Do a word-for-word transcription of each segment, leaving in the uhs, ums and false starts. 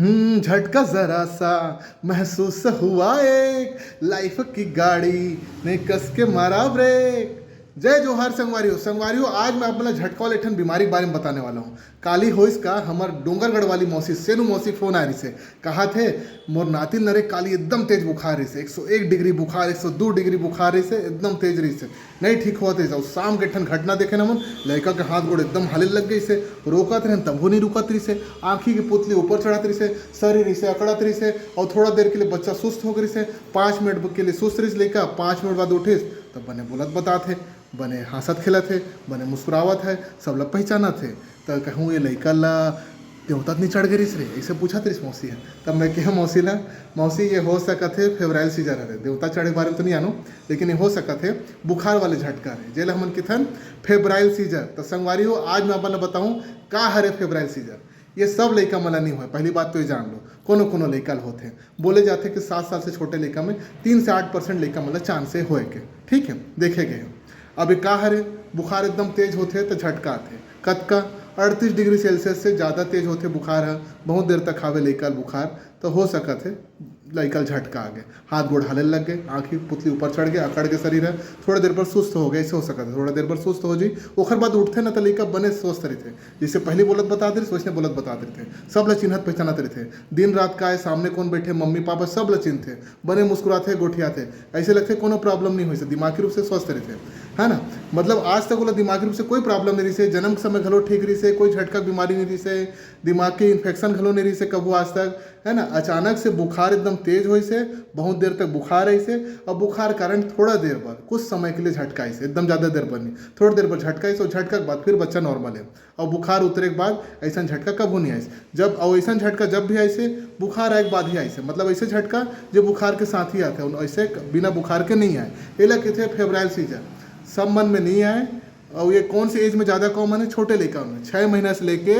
हम्म, झटका जरा सा महसूस हुआ एक, लाइफ की गाड़ी ने कस के मारा ब्रेक। जय जोहार संगवारी हो। संगवारी हो, आज मैं आप मन ला झटका वाले एक ठन बीमारी के बारे में बताने वाला हूँ। काली होइस का, हमर डोंगरगढ़ वाली मौसी, सेनू मौसी फोन आए रहिसे, कहा थे, "मोर नातिन ल रे काली एकदम तेज बुखार रहिसे, एक सौ एक डिग्री बुखार, एक सौ दो डिग्री बुखार रहिसे, एकदम तेज रहिसे, नहीं ठीक होवत रहिसे।" अउ शाम के एक ठन घटना देखेन हमन, लइका के हाथ गोड़ एकदम हाले लग गइसे, रोकत रहेन तभो नहीं रुकत रहिसे, आँखी के पुतली ऊपर चढ़त रहिसे, सरी रहिसे, अकड़त रहिसे, अउ थोड़ा देर के लिए बच्चा सुस्त हो गइसे। पाँच मिनट के लिए सुस्त रहिस लइका, पाँच मिनट बाद उठिस, तब बने बोलत बतात हे, बने हाँसत खेलत हे, बने मुस्कुरावत हे, सब ला पहचानत हे। त कहूँ, "ये लइका ला देवता त नहीं चढ़ गे रहिस रे?" ऐसे पूछत रहिस मौसी ह। तब मैं कहे मौसी ला, "मौसी, ये हो सकत हे फेब्राइल सीजर हरे, देवता चढ़े के बारे में तो नहीं आनो, लेकिन ये हो सकत हे बुखार वाले झटका हरे, जेला हमन किथन फेब्राइल सीजर।" त संगवारी हो, आज मैं आप मन ला बताहूँ का हरे फेब्राइल सीजर। ये सब लइका मन ला नहीं होय, पहली बात तो ये जान लो, कोनो कोनो लइका ल होथे। बोले जाथे कि सात साल से छोटे लइका में तीन से आठ परसेंट लइका मन ला चांस हे होय के, ठीक है, देखे गए हे। अब ये का हरे, बुखार एकदम तेज होथे त झटका आथे। कतका? अड़तीस डिग्री सेल्सियस से ज़्यादा तेज होथे बुखार ह, बहुत देर तक हावे लइका ल बुखार, त हो सकत हे लइका ल झटका आ गे, हाथ गोड़ हाले लग गे, आँखी पुतली ऊपर चढ़ गे, अकड़ गे शरीर ह, थोड़ा देर बर सुस्त हो गे, ऐसे हो सकत हे। थोड़ा देर बर सुस्त हो जी, ओखर बाद उठथे न त लइका बने स्वस्थ रहिथे, जैसे पहली बोलत बतात रहिस, वैसने बोलत बतात रहिथे, सब ल चिन्हत पहचानत रहिथे। दिन रात का हे, सामने कौन बैठे, मम्मी पापा, सब ल चिन्हथे, बने मुस्कुराथे, गोठियाथे, ऐसे लगथे कोनो प्रॉब्लम नहीं होइसे, दिमागी रूप से स्वस्थ रहिथे, है ना। मतलब आज तक ओला दिमागी रूप से कोई प्रॉब्लम नहीं रहिसे, जन्म के समय घलो ठीक रहिसे, कोई झटका बीमारी नहीं रहिसे, दिमाग के इन्फेक्शन घलो नहीं रहिसे कभू आज तक, है ना। अचानक से बुखार एकदम तेज होइसे, बहुत देर तक बुखार रहिसे, और बुखार कारण थोड़ा देर बर, कुछ समय के लिए झटकाइसे, एकदम ज़्यादा देर बर नहीं, थोड़ी देर बर झटकाइसे, और झटका के बाद फिर बच्चा नॉर्मल है। और बुखार उतरे के बाद ऐसन झटका कभू नहीं आइस। जब, और ऐसन झटका जब भी आइसे, बुखार आए के बाद ही आइसे, मतलब ऐसे झटका जो बुखार के साथ ही आथे, ऐसे बिना बुखार के नहीं आए, एला कथे फेब्राइल सीजर। सब मन में नहीं आए। और ये कौन से एज में ज़्यादा कॉमन है? छोटे लइका में, छः महीना से लेके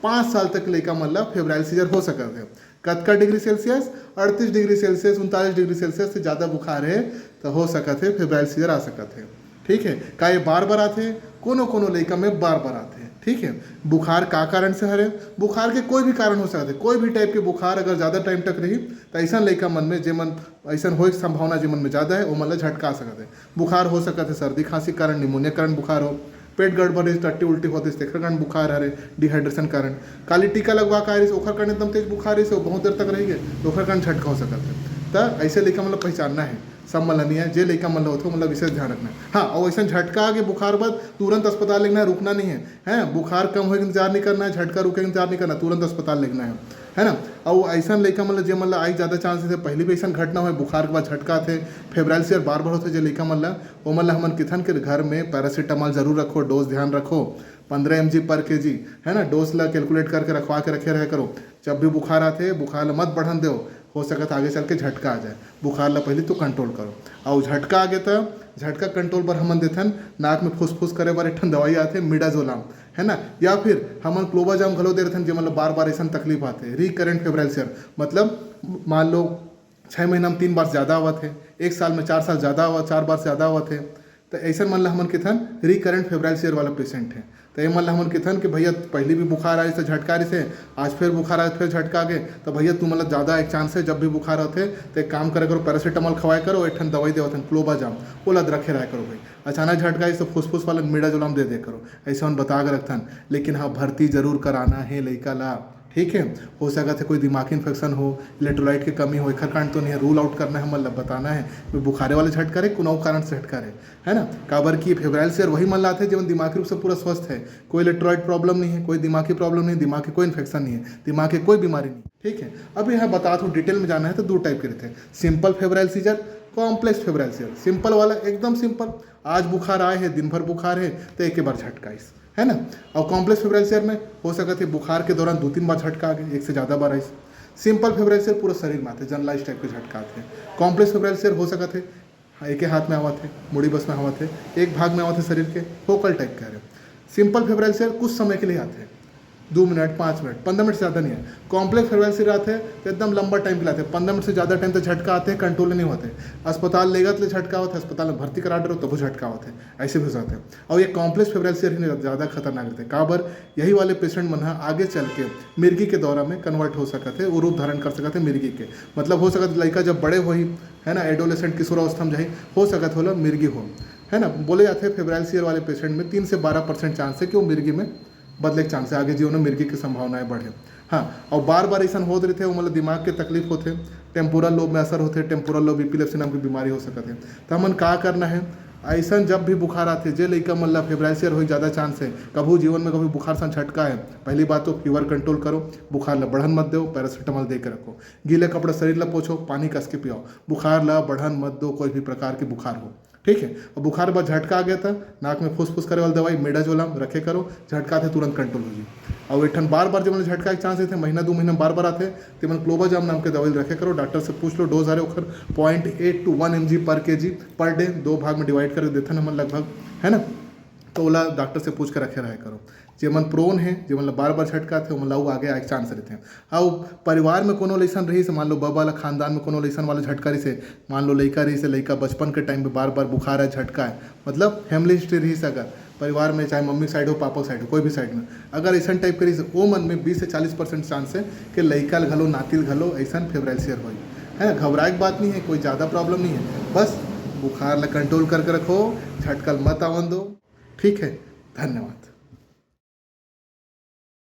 पाँच साल तक लइका मन ला फेब्राइल सीजर हो सकत है। कतका डिग्री सेल्सियस? अड़तीस डिग्री सेल्सियस, उनतालीस डिग्री सेल्सियस से ज़्यादा बुखार है तो हो सकत है फेब्राइल सीजर आ सकत है। ठीक है, का ये बार बार आथे? कोनो कोनो लइका में बार बार आथे। ठीक है, बुखार का कारण से हरे? बुखार के कोई भी कारण हो सकत है, कोई भी टाइप के बुखार अगर ज़्यादा टाइम तक रही तो ऐसा लइका मन में, जेमन ऐसा होए के संभावना जेमन में ज़्यादा है, ओमन ला झटका सकत है। बुखार हो सकत है सर्दी खांसी कारण, निमोनिया कारण बुखार हो, पेट गड़बड़ रहिस, टट्टी उल्टी होत रहिस, तेखर कारण बुखार हरे, डिहाइड्रेशन कारण। काली टीका लगवा के आए रहिस, ओखर कारण एकदम तेज बुखार रहिस, वो बहुत देर तक रह गए, तो ओखर कारण झटका हो सकत है। त ऐसे लइका मन ला पहचानना है, सब मन ला नहीं है, जे लइका मन ला होथे, ओमन ला विशेष ध्यान रखना है। हाँ, और ऐसा झटका आगे बुखार बाद तुरंत अस्पताल लेगना है, रुकना नहीं है, हैं? बुखार कम होए के इंतजार नहीं करना है, झटका रुके के इंतजार नहीं करना, तुरंत अस्पताल लेगना है, है ना। और ऐसा लइका मन ला, जे मन ला आई ज़्यादा चांस है, पहले भी ऐसा घटना होए, बुखार के बाद झटका आथे, फेब्राइल सीजर बार बार होथे जे लइका मन ला, ओमन ला हमन किथन के घर में पैरासिटामोल जरूर रखो, डोज ध्यान रखो, पन्द्रह एम जी पर के जी, है ना, डोज ला कैलकुलेट करके रखवा के रखे रहे करो। जब भी बुखार आथे, बुखार ला मत बढ़न देव, हो सकत आगे चल के झटका आ जाए। बुखार ला पहले तो कंट्रोल करो, और झटका आगे त झटका कंट्रोल बर हमन देथन, नाक में फुसफुस करे बर एक ठन दवाई आथे मिडाजोलाम, है ना, या फिर हमन क्लोबाजाम घलो दे रथन, जेमन ला बार बार ऐसा तकलीफ आथे, रिकरेंट फेब्राइल सीजर, मतलब मान लो छः महीना में तीन बार ज़्यादा आवत है, एक साल में चार साल ज़्यादा आवत, चार बार ज़्यादा आवत है, तो ऐसा मन ला हमन किथन रिकरेंट फेब्राइल सीजर वाला पेशेंट है। तो ये मन ला हमन किथन कि भैया पहले भी बुखार आए से झटका रहिस है, आज फिर बुखार आए फिर झटका गे, तो भैया तुमन ला ज़्यादा एक चांस है, जब भी बुखार होथे तो एक काम करे करो, पैरासिटामोल खवाए करो, एक ठन दवाई देवत हन क्लोबाजाम, ओला रखे रहे करो भाई। अचानक झटका आइस तो फुसफुस वाला मिडाजोलाम दे दे करो, ऐसे हम बता के रखथन। लेकिन हाँ, भर्ती जरूर कराना है लइका ला, ठीक है। हो सकत है कोई दिमागी इन्फेक्शन हो, इलेक्ट्रोलाइट के कमी हो, एखर कारण तो नहीं है, रूल आउट करना है, हमन ला बताना है, कोई बुखारे वाला झटका रहे, कोनो कारण से झटका रहे, है ना। काबर कि फेब्राइल सीजर वही मन ला आथे जेमन दिमागी रूप से पूरा स्वस्थ है, कोई इलेक्ट्रोलाइट प्रॉब्लम नहीं है, कोई दिमागी प्रॉब्लम नहीं, दिमाग के कोई इन्फेक्शन नहीं है, दिमाग के कोई बीमारी नहीं, ठीक है। अब यहाँ बतात हूँ, डिटेल में जाना है तो दो टाइप के रहते हैं, simple febrile seizure, complex febrile seizure. Simple वाला एकदम सिंपल, आज बुखार आए है, दिन भर बुखार है, तो एक ही बार झटका आइस, है ना। और कॉम्प्लेक्स फेब्राइल सीजर में हो सकत है बुखार के दौरान दो तीन बार झटका आ गे, एक से ज़्यादा बार आइस। सिंपल फेब्राइल सीजर पूरा शरीर में आथे, जनरलाइज टाइप के झटका आथे। कॉम्प्लेक्स फेब्राइल सीजर हो सकत है, हाँ, एक हाथ में आवत है, मुड़ी बस में आवत है, एक भाग में आवत है शरीर के, फोकल टाइप के हरे। सिंपल फेब्राइल सीजर कुछ समय के लिए आथे, दो मिनट, पाँच मिनट, पंद्रह मिनट से ज़्यादा नहीं है। कॉम्प्लेक्स फेब्राइल सीयर आथे तो एकदम लंबा टाइम के लिए आथे, पंद्रह मिनट से ज़्यादा टाइम तो झटका आथे, कंट्रोल नहीं होते। अस्पताल लेगत ले झटका होथे, अस्पताल में भर्ती करा डरो तभो झटका होथे, ऐसे भी हो जाते हैं। और ये कॉम्प्लेक्स फेब्राइल सीयर ही ज़्यादा खतरनाक रहते हैं। काबर? यही वाले पेशेंट मन ह आगे चल के मिर्गी के दौरा में कन्वर्ट हो सकत है, वो रूप धारण कर सकत है मिर्गी के। मतलब हो सकत लड़का जब बड़े होही, है ना, एडोलेसेंट, किशोरावस्था में जाही, हो सकत होला मिर्गी हो, है ना। बोले जाते हैं फेब्राइल सीयर वाले पेशेंट में तीन से बारह परसेंट चांस है कि वो मिर्गी में बदले के चांस है, आगे जीवन में मिर्गी की संभावनाएं बढ़े। हाँ, और बार बार ऐसा होत रहिथे, वो मतलब दिमाग के तकलीफ होथे, टेम्पोरल लोब में असर होथे, टेम्पोरल लोब इपिलेप्सी नाम की बीमारी हो सकत है। तो हमन का करना है, ऐसा जब भी बुखार आथे, जे लइका मन ला फेब्राइल सीयर होए ज़्यादा चांस है, कभू जीवन में कभी बुखार सन झटका है, पहली बात तो फीवर कंट्रोल करो, बुखार ला बढ़न मत दो, पैरासीटामोल दे के रखो, गीला कपड़ा शरीर ला पोछो, पानी कस के पियाओ, बुखार ला बढ़न मत दो, कोई भी प्रकार के बुखार हो, ठीक है। और बुखार बर झटका आ गया था, नाक में फुसफुस करे वाला दवाई मेडाजोलाम रखे करो, झटका थे तुरंत कंट्रोल हो जी। और एक ठन बार बार जब झटका के चांस थे, महीना दो महीना बार बार आते, ते मन क्लोबाजाम नाम के दवाई रखे करो, डॉक्टर से पूछ लो, डोज आ रहे ओखर point eight two one M G per K जी पर डे, दो भाग में डिवाइड करके देथन हमन लगभग, है ना। तो ओला डॉक्टर से पूछ के रखे रहे करो। जेमन प्रोन है, जेमन ला बार बार झटका थे, ओमन ला आगे आए चांस रहते हैं। अब परिवार में कोनो लइसन रही से, मान लो बाबा ला खानदान में कोनो लइसन वाला झटका रही से, मान लो लइका रही से, लइका बचपन के टाइम पे बार बार बुखार है, झटका है, मतलब फैमिली हिस्ट्री रही से, अगर परिवार में चाहे मम्मी साइड हो, पापा साइड हो, कोई भी साइड में अगर ऐसा टाइप के रही से, वो मन में बीस से चालीस परसेंट चांस है कि लइका ल घलो, नाती ल घलो ऐसा फेब्राइल सीयर होई। है ना, घबराए की बात नहीं है, कोई ज़्यादा प्रॉब्लम नहीं है, बस बुखार ला कंट्रोल करके रखो, झटका ल मत आवन दो। ठीक है, धन्यवाद।